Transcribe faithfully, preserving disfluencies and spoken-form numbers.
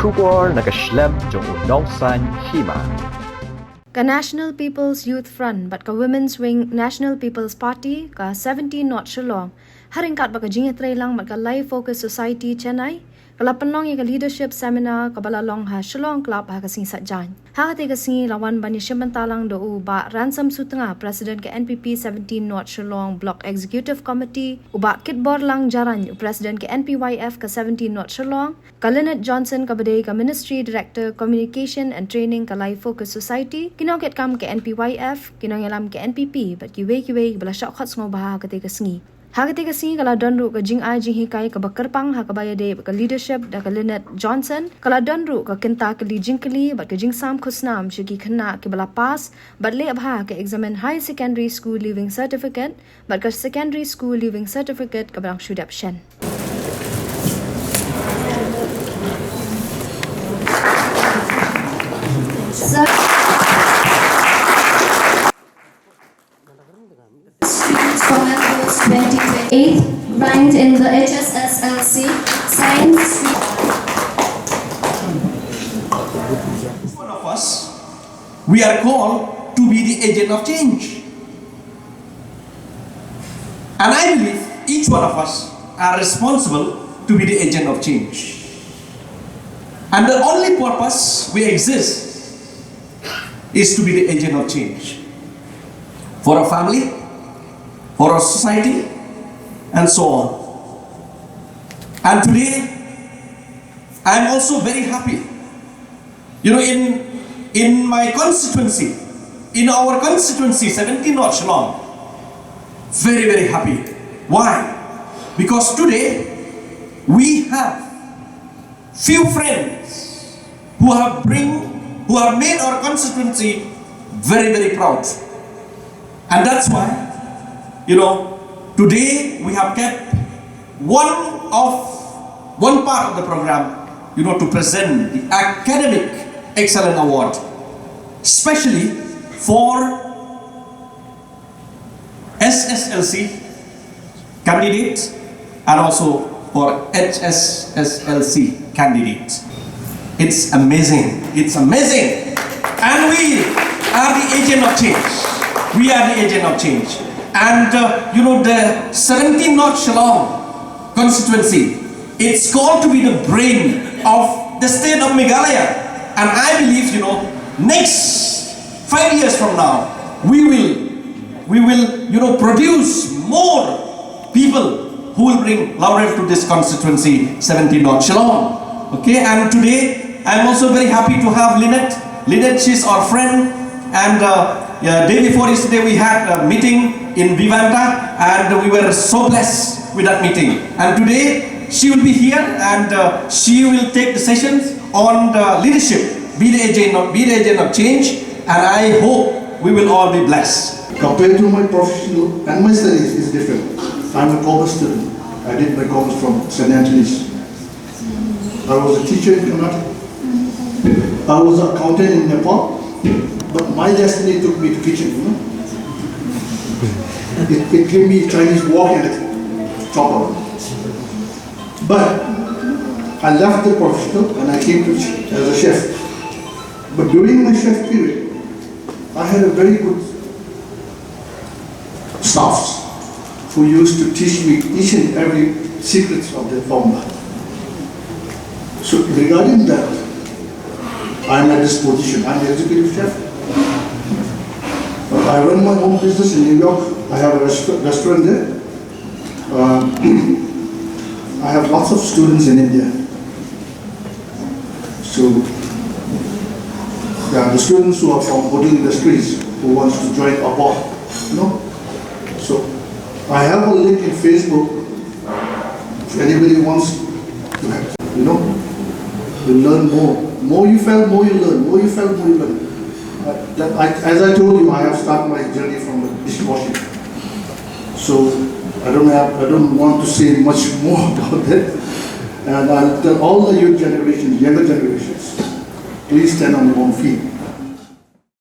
Khubor na ka shlem jong u nongsaiñ hima. Ka National People's Youth Front bad ka Women's Wing National People's Party ka seventeen North Shillong ha ryngkat bad ka jingïatreilang bad ka Life Focus Society Chennai ka la pynlong ïa ka leadership seminar kaba la long ha Shillong Club ha ka sngi Saitjaiñ. Ha kata ka sngi la wan ban ïashim bynta lang da u Bah Ransom Sutnga, President ka N P P seventeen North Shillong Block Executive Committee, u Bah Kitborlang Jarain, u President ka N P Y F ka seventeen North Shillong, ka Lynette Johnson kaba dei ka Ministry Director Communication and Training ka Life Focus Society, ki nongkitkam ka N P Y F, ki nongïalam ka N P P bad kiwei kiwei kiba la shah khot sngewbha ha kata ka sngi. Ha kata ka sngi ka la don ruh ka jingai jinghikai kaba kyrpang ha kaba ïadei bad ka leadership da ka Lynette Johnson, ka la don ruh ka kynta kylli jingkylli bad ka jingsam khusnam sha ki khynnah kiba la pass bad leh bha ka examen High Secondary School Leaving Certificate bad ka Secondary School Leaving Certificate kaba dang shu dep shen. Sir. Students Commandos twenty twenty-eight, ranked in the H S S L C Science Stream. One of us, we are called to be the agent of change. And I believe each one of us are responsible to be the agent of change. And the only purpose we exist is to be the agent of change for our family, for our society, and so on. And today, I am also very happy. You know, in, in my constituency, in our constituency, seventeen North Shillong, very, very happy. Why? Because today, we have few friends who have bring, who have made our constituency very, very proud. And that's why, you know, today we have kept one of, one part of the program, you know, to present the Academic Excellence Award, specially for S S L C candidate and also for H S S L C candidate. It's amazing. It's amazing. And we are the agent of change. We are the agent of change. And uh, you know, the seventeen North Shillong constituency, it's called to be the brain of the state of Meghalaya. And I believe, you know, next five years from now, we will, we will, you know, produce more people who will bring laurel to this constituency, seventeen North Shillong. Okay, and today I'm also very happy to have Lynette. Lynette, she's our friend, and uh, yeah, day before yesterday we had a meeting in Vivanta, and we were so blessed with that meeting. And today she will be here, and uh, she will take the sessions on the leadership, be the agent of, be the agent of change, and I hope we will all be blessed. Compared to my professional and my studies is different. I'm a commerce student. I did my commerce from Saint Anthony's. I was a teacher in Karnataka. I was an accountant in Nepal. But my destiny took me to kitchen, you know. It, it gave me Chinese wok and a chopper. But I left the professional and I came to ch-, as a chef. But during my chef period, I had a very good staffs who used to teach me each and every secrets of the formula. So regarding that, I'm at this position. I'm the executive chef. I run my own business in New York. I have a rest-, restaurant there. Uh, I have lots of students in India. So, yeah, the students who are from hotel industries who wants to join ABOD, you know. So, I have a link in Facebook. If anybody wants to have, you know, you learn more. More you fail, more you learn. More you fail, more you learn. Uh, that I, as I told you, I have started my journey from the dishwashing. So I don't have, I don't want to say much more about that. And I'll tell all the youth generation, younger generations, please stand on your own feet.